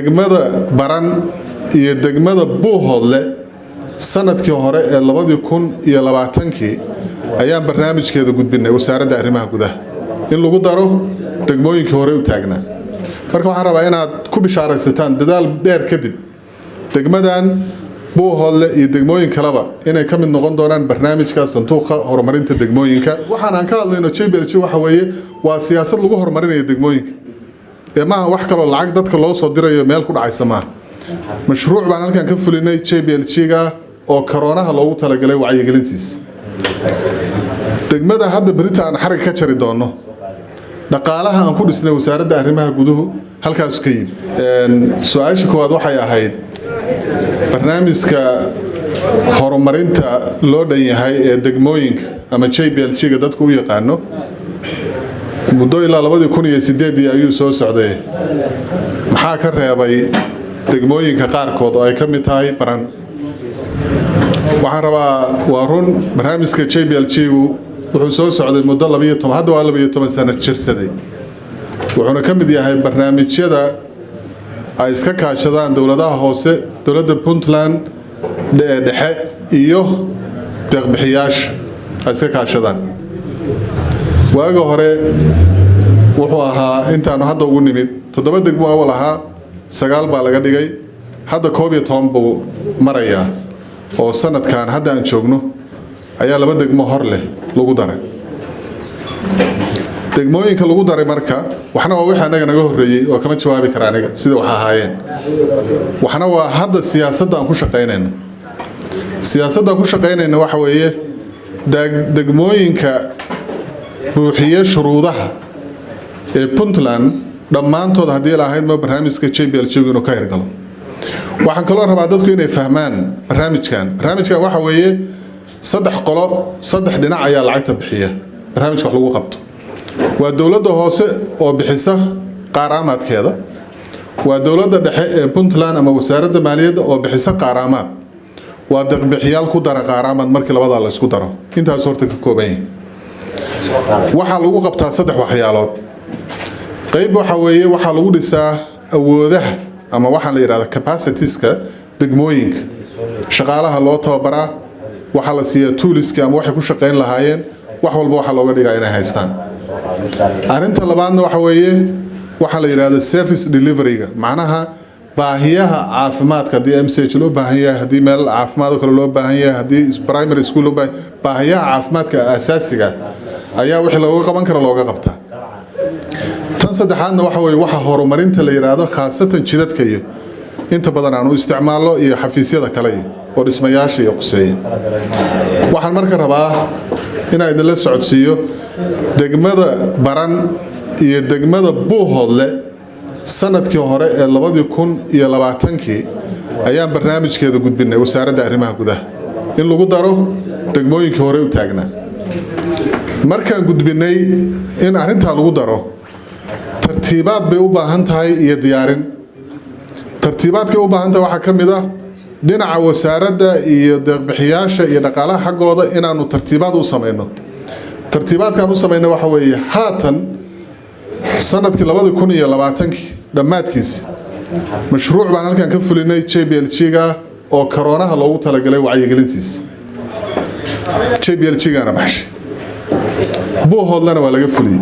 Degmada Baran iyo degmada Buuhoodle sanadkii hore ee 2020-kii ayaan barnaamijkeeda gudbinay Wasaaradda Arrimaha Gudaha in lagu daro degmooyinkii hore u taagnaa. Marka waxaan rabaa inaad ku bishaaraysataan dadaal dheer kadib degmadan Buuhoodle iyo degmooyin kaleba inay ka mid noqon doonaan barnaamijka sanduuqa horumarinta degmooyinka. Waxaan aan ka hadlayno JPLG waxa weeye waa siyaasad lagu horumarinayo degmooyinka ee maaha wax kaloo lacag dadka loo soo dirayo meel ku dhacaysa maaha. Mashruuc baan halkan ka fulinay JPLG-ga oo karoonaha loogu talagalay wacyigelintiisa. Degmada hadda berita aan xarig ka jari doono, dhaqaalaha aan ku dhisnay Wasaaradda Arrimaha Guduhu halkaasu ka yimi. Su-aasha koowaad waxay ahayd barnaamijka horumarinta loo dhan yahay ee degmooyinka ama JPLG-ga dadku u yaqaano muddo ilaa 2008-dii ayuu soo socday. Maxaa ka reebay degmooyinka qaarkood oo ay ka mid tahay Baran? Waxaan rabaa, waa run, barnaamijka JPLG-gu wuxuu soo socday muddo 12, hadda waa 12 sano jirsaday, wuxuuna ka mid yahay barnaamijyada ay iska kaashadaan dowladaha hoose, dowladda Puntland dhexe iyo deeqbixiyaasha ay iska kaashadaan. Waaga hore wuxuu ahaa intaanu hadda ugu nimid toddoba degmo awal ahaa, sagaal baa laga dhigay, hadda 11 buu marayaa oo sanadkan hadda aan joogno ayaa laba degmo hor leh lagu daray. Degmooyinka lagu daray marka waxna waa wixii anaga naga horreeyey oo kama jawaabi kara aniga sida wax ahaayeen, waxna waa hadda siyaasadda aan ku shaqaynayno. Siyaasadda aan ku shaqaynayno waxa weeye degmooyinka buuxiye shuruudaha ee Puntland dhammaantood haddii lahayd ma barnaamijka JPLG inuu ka hirgalo. Waxaan kaloo rabaa dadku inay fahmaan barnaamijkan. Barnaamijkan waxa weeye saddex qolo, saddex dhinac ayaa lacagta bixiya barnaamijka wax lagu qabto. Waa dowladda hoose oo bixisa qaaraamaadkeeda, waa dowladda dhexe ee Puntland ama Wasaaradda Maaliyadda oo bixisa qaaraamaad, waa deeqbixiyaal ku dara qaaraamaad. Markii labadaa la isku daro intaas horta ka kooban yahay. Waxaa lagu qabtaa saddex waxyaalood. Qayb waxa weeye waxaa lagu dhisaa awoodaha ama waxaan la yidhahda capacitieska degmooyinka, shaqaalaha loo tababaraa, waxaa la siiyaa toolska ama waxay ku shaqayn lahaayeen, wax walba waxaa looga dhigaa inay haystaan. Arrinta labaadna waxa weeye waxaa la yidhahda service delivery-ga, macnaha baahiyaha caafimaadka, haddii MCH loo baahan yahay, haddii meel caafimaad oo kale loo baahan yahay, haddii primary school loo baahan, baahiyaha caafimaadka asaasiga ayaa wixii looga qaban karo looga qabtaa. Tan saddexaadna waxa weeye waxa horumarinta la yidhaahdo, khaasatan jidadka iyo inta badan aan u isticmaalno iyo xafiisyada kale iyo oo dhismayaasha iyo quseeye. Waxaan marka rabaa inaan idinla socodsiiyo degmada Baran iyo degmada Buuhoodle sanadkii hore ee 2020-kii ayaan barnaamijkeeda gudbinay Wasaaradda Arrimaha Gudaha in lagu daro degmooyinkii hore u taagnaa. Markaan gudbinay in arrintaa lagu daro, tartiibaad bay u baahan tahay iyo diyaarin. Tartiibaadkay u baahan tahay waxaa ka mid ah dhinaca wasaaradda iyo deeqbixiyaasha iyo dhaqaalaha xaggooda inaanu tartiibaad u samayno. Tartiibaadkaan u samayno waxa weeye haatan sanadkii 2020-kii dhammaadkiisi mashruuc baan halkan ka fulinay JPLG-ga oo karoonaha loogu talagalay wacyigelintiisa. JPLG-gana baxshay, Buuhoodlana waa laga fuliyey.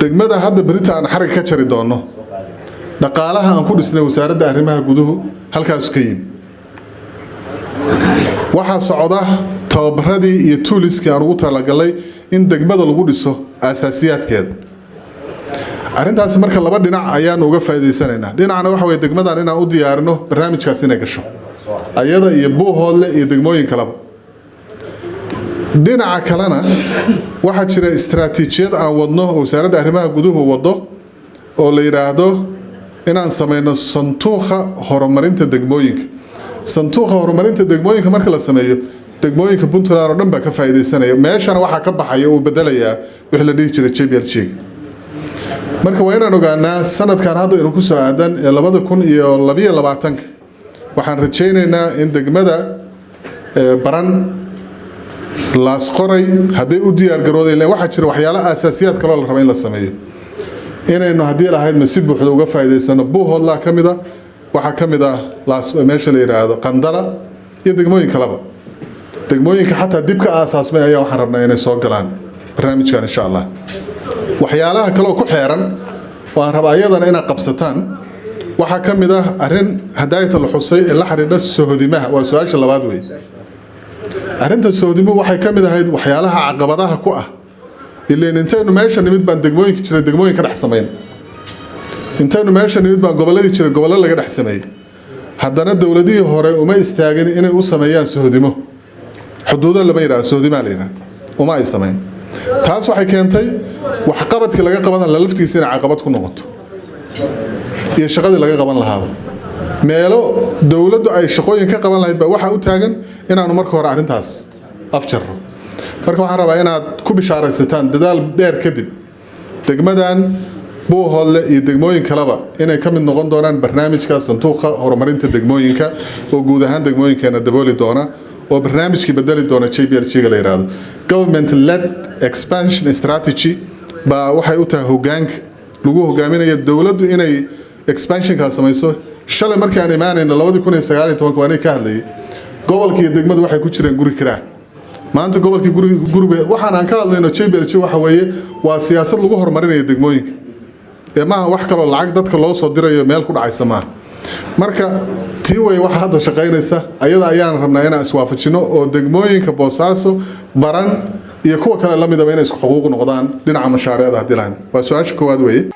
Degmada hadda berita aan xarig ka jari doono, dhaqaalaha aan ku dhisnay Wasaaradda Arrimaha Guduhu halkaasu ka yimi. Waxaa socda tababaradii iyo toolskii aan ugu talagalay in degmada lagu dhiso asaasiyaadkeeda. Arrintaasi marka laba dhinac ayaanu uga faa'iidaysanaynaa. Dhinacna waxa weye degmadan inaan u diyaarino barnaamijkaas inay gasho, ayada iyo Buuhoodle iyo degmooyin kaleba. Dhinaca kalena waxaa jira istaraatiijiyad aan wadno, Wasaaradda Arrimaha Guduhu wado, oo la yidhaahdo inaan samayno sanduuqa horumarinta degmooyinka. Sanduuqa horumarinta degmooyinka marka la sameeyo, degmooyinka Puntland oo dhan baa ka faa'iidaysanaya. Meeshana waxaa ka baxaya uu bedelayaa wixii la dhihi jiray JPLG. Marka waa inaan ogaanaa sanadkan hadda inuu kusoo aadan ee 2022-ka waxaan rajaynaynaa in degmada Baran, Laasqoray hadday u diyaar garooday, waxaa jira waxyaalo asaasiyaad kaloo la raba in la sameeyo. Inaynu haddii lahayd ma si buuxda uga faa'iidaysano. Buuhoodlaa ka mid ah, waxaa ka mid ah meesha la yidhaahdo Qandala iyo degmooyin kaleba. Degmooyinka xataa dib ka aasaasmay ayaa waxaan rabnaa inay soo galaan barnaamijkan, insha Allah. Waxyaalaha kale oo ku xeeran waan rabaa iyadana inaad qabsataan waxaa ka mid ah arrin hadaayata la xusay ee la xidhiidha sohodimaha. Waa su-aasha labaad wey. Arrinta sohodimuhu waxay ka mid ahayd waxyaalaha caqabadaha ku ah. Ileen intaynu meesha nimid baan degmooyinka jiray degmooyin ka dhex samayn, intaynu meesha nimid baan gobolladii jiray gobollo laga dhex sameeyey. Haddana dowladihii hore uma istaagin inay u sameeyaan sohodimo. Xuduudo lama yidhaha, sohodimaa la yidhaha. Uma ay samayn. Taas waxay keentay waxqabadkii laga qaban lahaa laftiisa inay caqabad ku noqoto iyo shaqadii laga qaban lahaaba. Meelo dowladdu ay shaqooyin ka qaban lahayd baa waxaa u taagan inaanu marka hore arrintaas afjarro. Marka waxaan rabaa inaad ku bishaaraysataan, dadaal dheer kadib, degmadan Buuhoodle iyo degmooyin kaleba inay ka mid noqon doonaan barnaamijka sanduuqa horumarinta degmooyinka, oo guud ahaan degmooyinkeena dabooli doona, oo barnaamijkii bedeli doona JPLG-ga la yidhaahdo, Government Led Expansion Strategy, baa waxay u tahay hogaanka lagu hogaaminayo dowladdu inay expansionkaa samayso. Shalay markii aan imaanayno 2019-ka, waa ka hadlayay, gobolka iyo degmadu waxay ku jireen guri kiraa. Maanta gobolkii guri guribe. Waxaan aan ka hadlayno JPLG waxa weeye waa siyaasad lagu horumarinayo degmooyinka ee maaha wax kaloo lacag dadka loo soo dirayo meel ku dhacaysa maaha. Marka tii way waxa hadda shaqaynaysa ayada ayaan rabnaa inaan iswaafajino, oo degmooyinka Boosaaso, Baran iyo kuwa kale la midaba inay isku xuquuq noqdaan dhinaca mashaariicda haddii lahayd. Waa su-aasha koowaad weeye.